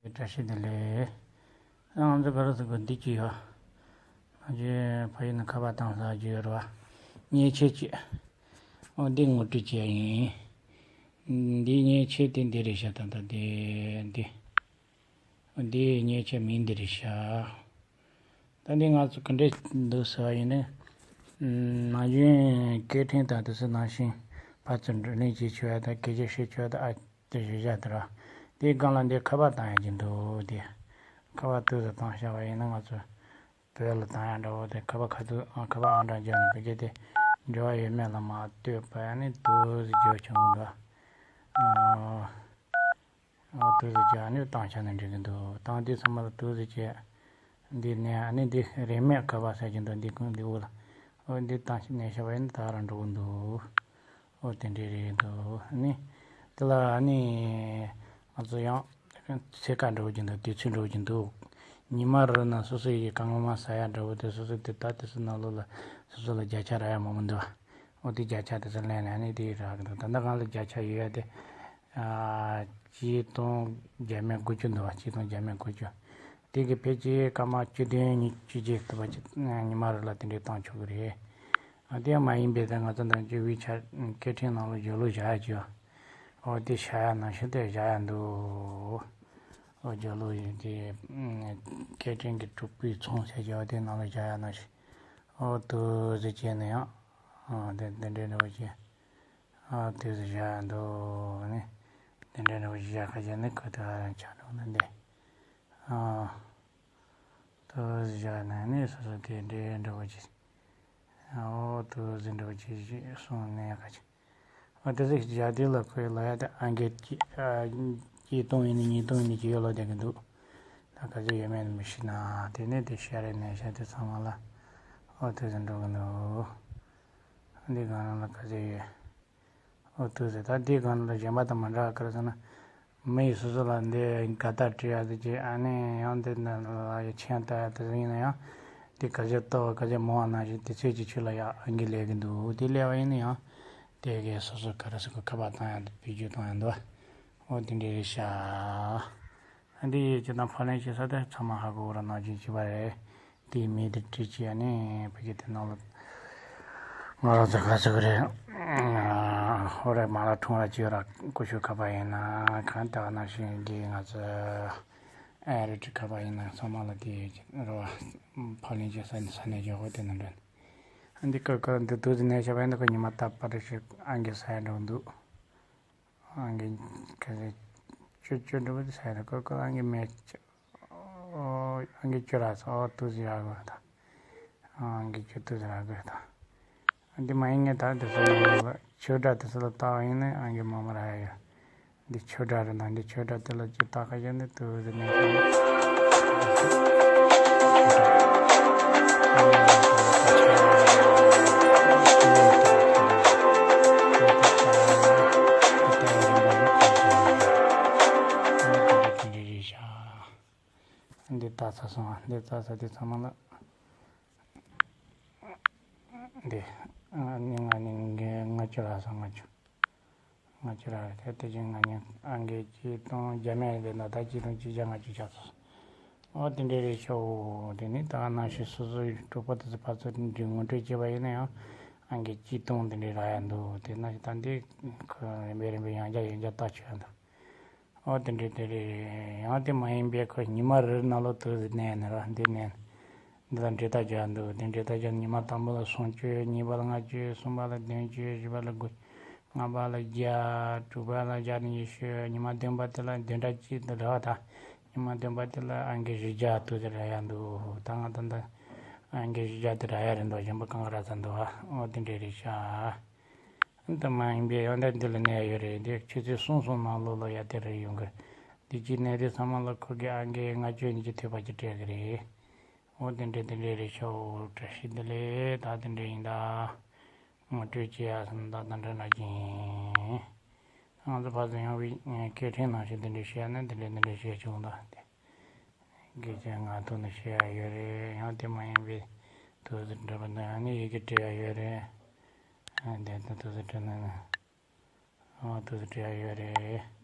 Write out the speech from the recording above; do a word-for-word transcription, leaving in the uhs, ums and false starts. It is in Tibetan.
བཀྲ་ཤིས་བདེ་ལེགས། ང་ཚོ་ག་རེ་ཟེར་དགོས། འདི་གཅིག་ཡོད། ང་ཚོས་ཕ་ཡུལ་ནས་ཁ་པར་བཏང་ས་ཅིག་ཡོད་རེད་བ། མཉེན་ཆས་གཅིག་ཨོ་འདི་ངོ་སྤྲོད་བྱས་ཡིན། འདིའི་མཉེན་ཆས་དེ་འདི་རེད་ཤག་ད་ལྟ་དེ་འདི། འདིའི་མཉེན་ཆས་མིང་འདི་རེད་ཤག་ད་འདི་ང་ཚོ་ག་འདྲས་འདུག་ཟེར་བ་ཡིན་ན། ནམ་རྒྱུན་སྐད་འཕྲིན་དང་དེ་ཚོ་ནང་བཞིན་ཕར་ཚུར་བགྲོ་གླེང་བྱེད་ཆོག་ཡ་དང་སྐད་ཆ་བཤད་ཆོག་ཡ་དང་ཨ་དེ་བཞི་བཞག་དེ་ར། དེའི་སྒང་ལ་འདི་ཁ་པར་བཏང་ཡ་གྱི་འདུག་དེ་ཁ་པར་དུས་སུ་བཏང་བཞག་པ་ཡིན་ན་ང་ཚོ་བོད་ལ་བཏང་ཡ་འདྲ་བོ་དེ་ཁ་པར་ཁ་ཐུག་ཨ་ཁ་པར་ཨང་གྲངས་བརྒྱབ་ནས་བོད་སྐད་དེ་འབྲེལ་བ་ཡོད་མེད་ལ་མ་ལྟོས་པ་ཡ་ནི་དུས་སུ་བརྗོད་བྱུང་གི་འདུག་ཨ། ཨོ་དུས་སུ་བྱས་ཨ་ནི་བཏང་བྱས་ནས་འགྲིག་གི་འདུག་བཏང་དུས་ཚང་མ་ལ་དུས་སུ་བྱས། འདི་ནས་ཨ་ནི་འདི་རིན་མེད་ཁ་པར་ཟེར་གྱི་འདུག་འདི་ཀུན་འདི་འོག་ལ། ཨོ་འདི་བཏང་ནས་བྱས་པ་ཡིན་ད་རང་འགྲོ་གི་འདུག་ཨོ་དེ་འདྲས་རེད་འདུག་ཨ་ནི་དེ་ལ་ཨ་ནི་ང་ཚོ་ཡང་ཚེ་ཀ་འགྲོ་གི་འདུག་དུས་ཚོད་འགྲོ་གི་འདུག་ཉི་མ་རེ་ན་སོ་སོ་ཡི་གང་མ་ཟ་ཡ་འདྲ་བོ་དེ་སོ་སོ་དེ་ད་དེ་ཚོ་ནང་ལོགས་ལ་སོ་སོ་ལ་བརྒྱ་ཆ་རག་ཡ་མང་པོ་འདུག་ཨོ་དེ་བརྒྱ་ཆ་དེ་ཚོ་ལེན་ནས་ཨ་ནི་དེ་རག་གི་འདུག་ད་ལྟ་གང་ལ་བརྒྱ་ཆ་ཡོད་ཡ་དེ། ཨ། གཅིག་སྟོང་བརྒྱ་མེད་དགུ་བཅུ་འདུག་བ། གཅིག་སྟོང་བརྒྱ་མེད་དགུ་བཅུ། དེ་གི་ཕལ་ཆེར་སྐར་མ་བཅུ་བདུན་ཉི་བཅུ་གཅིག་ལྟ་བུ་ཅིག་ཉི་མ་རེ་ལ་དེ་འདྲའི་བཏང་ཆོག་གི་རེད། ཨ་དེ་མ་ཡིན་པའི་ད་ང་ཚོ་འདང་ཅིག་ཝི་ཆེ་ཊི་སྐད་འཕྲིན་ནང་ལ་བརྗོད་ལུགས་བཞག་ཡ་ཅིག་ཡོད། ཨོ་དེ་བཞག་ཡ་ནང་བཞིན་དེ་བཞག་ཡ་འདུག་ཨོ་བརྗོད་ལུགས་ཡིན་དེ་སྐད་འཕྲིན་གྱི་གྲུབ་པའི་ཚོང་ཟེར་གྱི་ཡོད་དེ་ནང་ལ་བཞག་ཡ་ནང་བཞིན། ཨོ་དུ་ཟེར་བྱས་ན་ཡང་ཨོ་དེ་དེ་འདྲའི་འདྲ་བོ་ཅིག་ཨ་དེ་ཚོ་བཞག་འདུག་ནི། དེ་འདྲའི་འདྲ་བོ་ཞིག་བཞག་ཁ་ཤས་ནི་ཁོ་ཐག་རང་ཆགས་འགྲོ་ན་འདི། ཨ་དེ་ཚོ་བཞག་ན་ནི་སོ་སོ་དེ་འདྲའི་འདྲ་བོ་ཅིག་ཨོ་དེ་ཚོ་འདྲ་བོ་ཅིག་ཞིག་གསུངས་ནས་ཁ་ཅིག་ཨ་དེ་ཚོ་བཞག་དུས་ལ་ཁོའི་ལ་ཡ་དེ་ཨང་ཀི་གཅིག་ཨ་གཅིག་སྟོང་ཡིན་ནི་གཉིས་སྟོང་ཡིན་ནི་ཅིག་ཡོད་ལོ་བསྡད་ཀྱི་འདུག་ད་ག་ཚོད་ཡོད་མེད་མི་ཤེས་ན་དེ་ནས་དེ་ཤ་རེ་ནས་ཤ་དེ་ཚང་མ་ལ་ཨོ་དེ་ཚོ་འགྲོ་གི་འདུག་འདི་གང་རང་ལ་ག་ཚོད་ཡོད། ཨོ་དུས་ཚོད་ད་འདི་གང་ལ་གཞན་པ་དང་མ་འདྲ་བ་ག་རེ་ཟེར་ན། མི་ཡི་སོ་སོ་ལ་འདི་དགའ་རྟགས་སྤྲད་ཡ་དེ་བྱས་ཨ་ནི་ཡང་འདི་ནང་ལ་ཡ་མཆན་བཏབ་ཡ་དེ་ཚོ་ཡིན་ན་ཡང་། འདི་ག་ཚོད་ལྟོ་བ་ག་ཚོད་མང་བ་ནང་བཞིན་དུས་ཚོད་ཀྱི་ཆུ་ལ་ཡ་ཨང་ཀི་སླེབས་ཀྱི་འདུག་དེ་སླེབས་པ་ཡིན་ན་ཡང་། དེ་གའི་སོ་སོ་ག་རེ་ཟེར་དགོས་ཁ་པར་བཏང་ཡ་དེ་བེད་སྤྱོད་གཏོང་ཡ་འདུག་ཨོ་དེ་འདྲ་རེད་ཤག་འདི་ཡི་སྤྱི་དང་ཕབ་ལེན་བྱེད་ས་དེ་ཚང་མ་ཧ་གོ་ར་ནང་བཞིན་བྱས་པ་རེད། དེའི་མིང་དེ་བྲིས་བྱས་ནས་བོད་སྐད་དེ་ནང་ལ་ང་རང་ཚོ་ག་ཚོད་རེད། ཧོ་རེ་མ་ལ་ཁྲུང་ར་བྱས་ར་ཀུ་ཤུ་ཁ་པར་ཡིན་ན་གང་ལྟར་ནང་བཞིན་གྱི་ང་ཚོ་ཨེ་རི་ཊི་ཁ་པར་ཡིན་ན་ཚང་མ་ལ་དེ་རེད་བ། ཕབ་ལེན་བྱེད་ས་ནས་ས་གནས་བརྗོད་དགོས་དེ་ནང་འདྲ། འདི་ཀ་ཀ་འདི་དུས་ནས་བྱས་པ་ཡིན་ན་ཁོ་ཉི་མ་རྟག་པར་ཞིག་ཨང་ཀི་ཟ་ཡ་འགྲོ་འདུག་ཨང་ཀི་ག་ཚོད་བཅུ་བཅུ་འགྲོ་བ་དེ་ཟ་ཡ་ནི་ཀོ་ཀོ་ཨང་ཀི་མེད་ཨང་ཀི་བཅུ་རག་སོང་། ཨོ་ཏུ་ཟི་རག་དགོས་ད། ཨང་ཀི་བཅུ་ཏུ་ཟི་རག་དགོས་ད། འདི་མ་ཡིན་ངས་ད་དེ་ཚོ་ལ་ཆོས་སྒྲ་དེ་ཚོ་ལ་བལྟ་བ་ཡིན་ན་ཨང་ཀི་མང་མང་རག་ཡ་ཡོད། འདི་ཆོས་སྒྲ་རེད་ད། འདི་ཆོས་སྒྲ་དེ་ལ་ཅི་བལྟ་ཁ་ཤས་ནི་ཏུ་ཟི་ནས། འདི་ལྟ་ཚར་སོང་། འདི་ལྟ་ཚར་དུས་ཚང་མ་ལ། འདི་ཨ་ནི་ང་ནི་ལྔ་བཅུ་ལ་སོང་། ལྔ་བཅུ། ལྔ་བཅུ་རག་རེད་དེ། དེ་བཞིན་ང་ནི་ཨང་ཀི་གཅིག་སྟོང་བརྒྱ་མེད་རེད་ན་ད་གཅིག་སྟོང་གཅིག་བརྒྱ་ལྔ་བཅུ་ཆགས་སོང་། ཨོ་དེ་འདྲས་རེད་ཤག་དེ་ནི་ད་ནང་བཞིན་སོ་སོའི་གྲོགས་པོ་དེ་ཚོ་ཕར་ཚུར་འདྲི་ངོ་སྤྲོད་བྱས་པ་ཡིན་ན་ཡང་ཨང་ཀི་གཅིག་སྟོང་དེ་འདྲས་རག་ཡ་འདུག་དེ་ནང་བཞིན་ད་འདི་ཁོ་རིམ་པས་རིམ་པས་ཡང་བསྐྱར་ཡང་བསྐྱར་བལྟ་ཆོག་ཡ་འདུག་ཨོ་དེ་འདྲས་དེ་རེད། ཡང་དེ་མ་ཡིན་པའི་ཁོ་ཉི་མ་རེ་རེ་ནང་ལོགས་དུ་གནས་ནས་ར་འདི་གནས། འདི་ལ་འབྲེལ་ཐག་རྒྱག་འདུག་དེ་འབྲེལ་ཐག་རྒྱག་ཉི་མ་དང་པོ་ལ་སུམ་ཅུ། གཉིས་པ་ལ་ལྔ་བཅུ། གསུམ་པ་ལ་བདུན་ཅུ། བཞི་པ་ལ་དགུ། ལྔ་པ་ལ་བརྒྱ། དྲུག་པ་ལ་བརྒྱ་དང་ཉི་ཤུ། ཉི་མ་བདུན་པ་དེ་ལ་བདུན་ཕྲག་གཅིག་ཏུ་རེད་བ་ད། ཉི་མ་བདུན་པ་དེ་ལ་ཨང་ཀི་བཞི་བརྒྱ་དུ་དེ་རག་ཡ་འདུག་ད་ང་ད་ལྟ་ཨང་ཀི་བཞི་བརྒྱ་དེ་རག་ཡ་རེད་འདུག་གཞན་པ་གང་ག་རག་ཚར་འདུག་ཨོ་དེ་འདྲས་རེད་ཤག་ཨ་ནི་ད་མ་ཡིན་པའི་ཡང་ད་འདི་ལ་གནས་ཡོད་རེད། འདི་ཆུ་ཚོད་གསུམ་གསུམ་ནང་ལོགས་ལ་ཡ་དེ་རེད་ཡོང་གི། འདི་གཅིག་གནས་དེ་ཚང་མ་ལ་ཁོ་གི་ཨང་ཀི་ལྔ་བཅུ་ཉི་ཤུ་ཐོས་པ་ཅིག་སྤྲད་གི་རེད། འོ་དེ་འདྲས་དེ་འདྲས་རེད་ཤག་བཀྲ་ཤིས་བདེ་ལེགས། ད་དེ་འདྲས་ཡིན་ད། ངོ་སྤྲོད་བྱེད་ཡ་སོང་ད་ད་འདྲ་ན་གྱིན། ང་ཚོ་ཕར་ཚུར་ཡང་བའི་སྐད་འཕྲིན་ནང་བཞིན་དེ་འདྲས་བཤད་ན་དེ་འདྲས་དེ་འདྲས་བཤད་བྱུང་ད་དེ། སྐད་ཆ་ང་ཐོག་ནས་བཤད་ཡ་ཡོད་རེད། ཡང་དེ་མ་ཡིན་པའི་དུས་སུ་འདྲ་པ་འདི་ཡང་ནི་ཡི་གེ་བྲིས་ཡ་ཡོད་རེད། དེ་ད་དུས་སུ་བྲིས་ན་ནི། ཨ་དུས་སུ་བྲིས་ཡ་ཡོད་རེད།